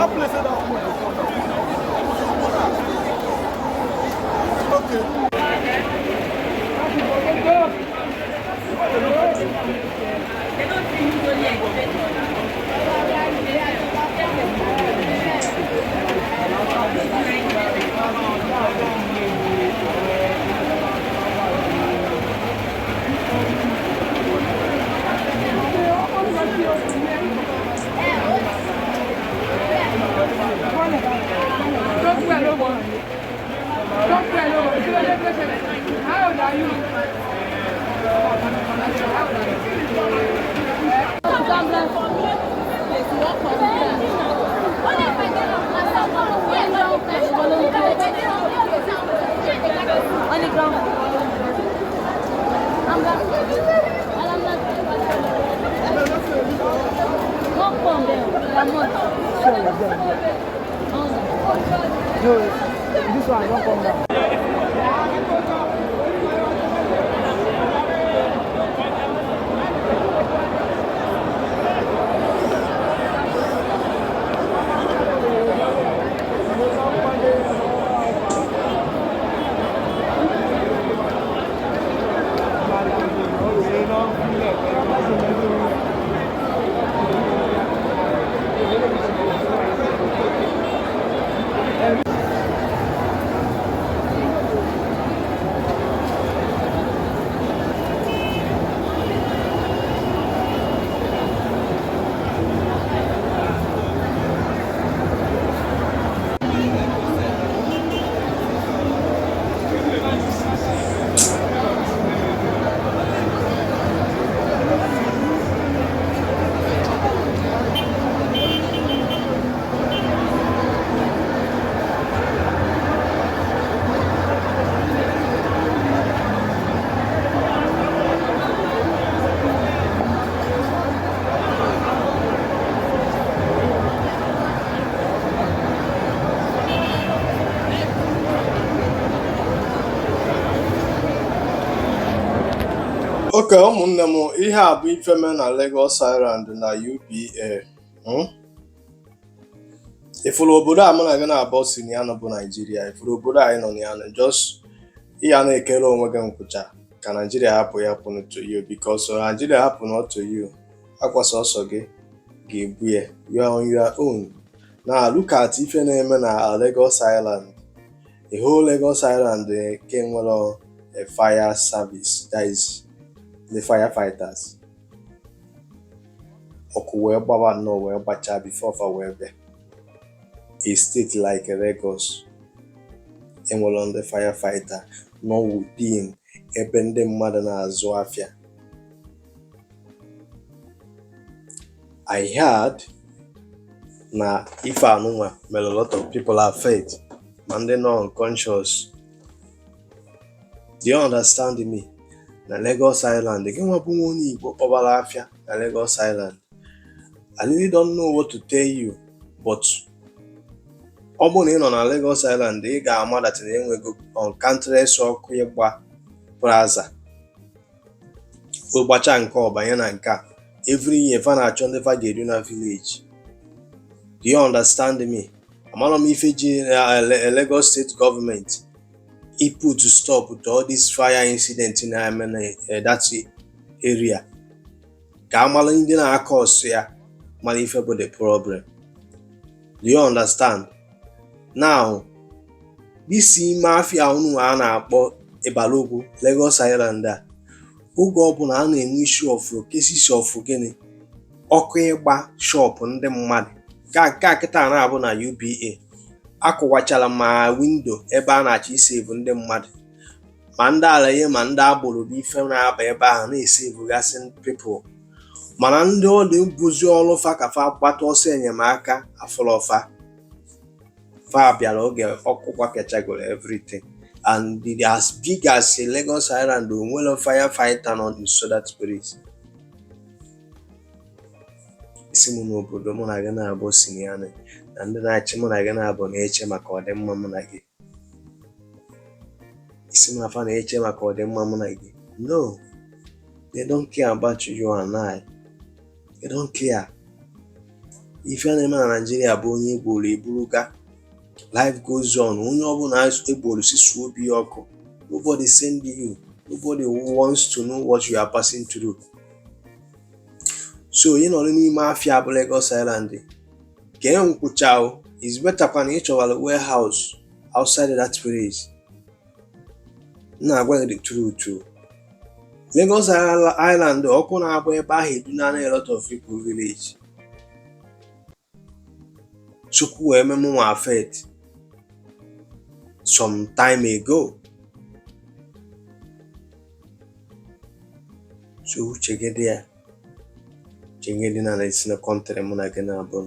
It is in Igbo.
That place that one go come down. Okay. How old are you? No, this one don't come down. Okay, ụmụnne m, ihe a bụ ife mee na Lagos Island na UBA. Ifuru obodo a mụ na gị na-abụ si na ya nọ bụ Naijiria. Ifuru obodo anyị nọ na ya nọ, just ị ya na-ekere onwe gị nkwụcha ka Naijiria hapụ ya pụnụ to you, because Naijiria hapụ not to you, akwa sọsọ gị ga-ebu ya. You are on your own. Now look at ife na-eme na Lagos Island, the whole Lagos Island nke nwere a fire service, that is the firefighters. Ọkụ wee gbaba nnọọ wee gbachaa before fa wee bịa. A state like Lagos enwere ndị firefighter nọ within ebe ndị mmadụ na-azụ afịa. I heard na ife anụnwa mere a lot of people affect, ma ndị nọ unconscious. Do you understand me? Na Lagos Island, gị nwa bụ nwa onye Igbo kpọbara afịa na Lagos Island, I really don't know what to tell you, but ọ bụrụ na ị nọ na Lagos Island, ị ga-ama that na enwego countless ọkụ ịgba plaza, gbacha nke ọbanye na nke a. Every year fa na-achọ ndị fa ga-eru na village. Do you understand me? Amara m ife ji Lagos State government i put stop to all this fire incident na-eme na that area, ka amara ndị na-akọ ọsọ ya, mara ife bụ the problem. Do you understand? Now this ime afịa unu a na-akpọ Ịbalokwu, Lagos Island a, oge ọbụla a na-enwe issue of cases of gịnị, ọkụ ịgba shop ndị mmadụ, ka nke a kịta na-abụ na UBA akụwachara ma window ebe a na-achọ isave ndị mmadụ, ma ndị ala ihe, ma ndị agboro bụ ife na-aba ebe ahụ na-esavegasị people, mana ndị ọ dị bụzi ọrụ fa ka fa gbata ọsọ enyemaka afụlọfa. Fa bịara oge ọkụ gbapịachagoro everything, and as big as Lagos Island, o nwere firefighter nọ nso that place. Isi m n'obodo mụ na gị na-abụ si na ya na ndị na-achị mụ na gị na-abụ na-eche maka ọdịmma mụ na gị. Isi m na fa na-eche maka ọdịmma mụ na gị? No, they don't care about you and I. They don't care. Ife na-eme na Nigeria bụ onye egboro eburuga. Life goes on. Onye ọbụla egboro si suo obi ya ọkụ. Nobody send you, nobody wants to know what you are passing through. So ị nọrọ n'ime afịa bụ Lagos Island kee nkwụcha o, is better kwa na ị chọwara warehouse outside that place. M na-agwa gị the truth o. Lagos Island, ọkụ na-agba ebe ahụ edunana a lot of people village. Chukwu wee mee mụnwa affect some time ago. So uche gị dị ya, uche gị dị na isi na country mụ na gị na-abụ.